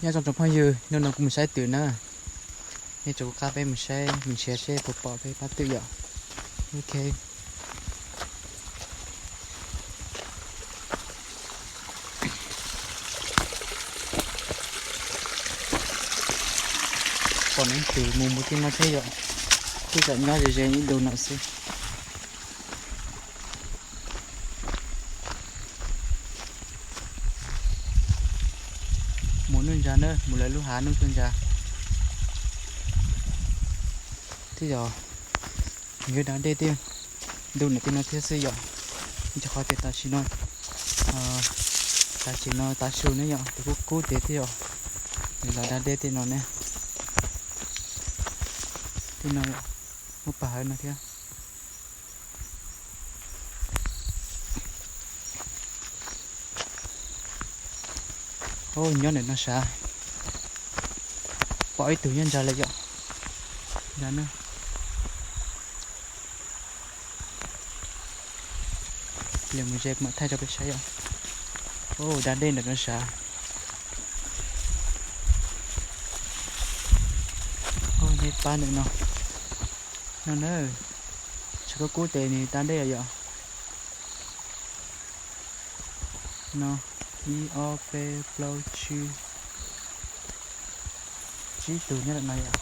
Nyob zoo tsoom phooj ywg, hnub no kuv mus saib twm na. Nej tso kuv qab peb mus saib, mus nrhiav seb puas pom peb pab twm yom. Ok. Pom neev twm mus mus tej no thiab yom. Kuj tseem nyob ze ze ib ntu no xwb. Mus nuj ntsa na, mus lawv lub hav nuj tuaj ntsa. Thiab yog nws yuav da dej thiab, ntu nws tej no thiab xwb yom. Rau qhov tias tam sim no, tam sim no tav su ne yom, tus kub kub tiag thiab yom, nws los da dej tej no ne. Tej no yom, muaj paj hawv no thiab. Nyob ntawm no sav, pom ib tug nyob ntsa lawm yom. Ntsa na. Pliag mus ze kuv mam thaij rau peb saib yom. Da dej ntawm no sav. Neb pab ntawm no, no na, tshav kub kub ces nws da dej yom. No, ib ob peb plaub tsib, tsib tug nyob ntawm no yom.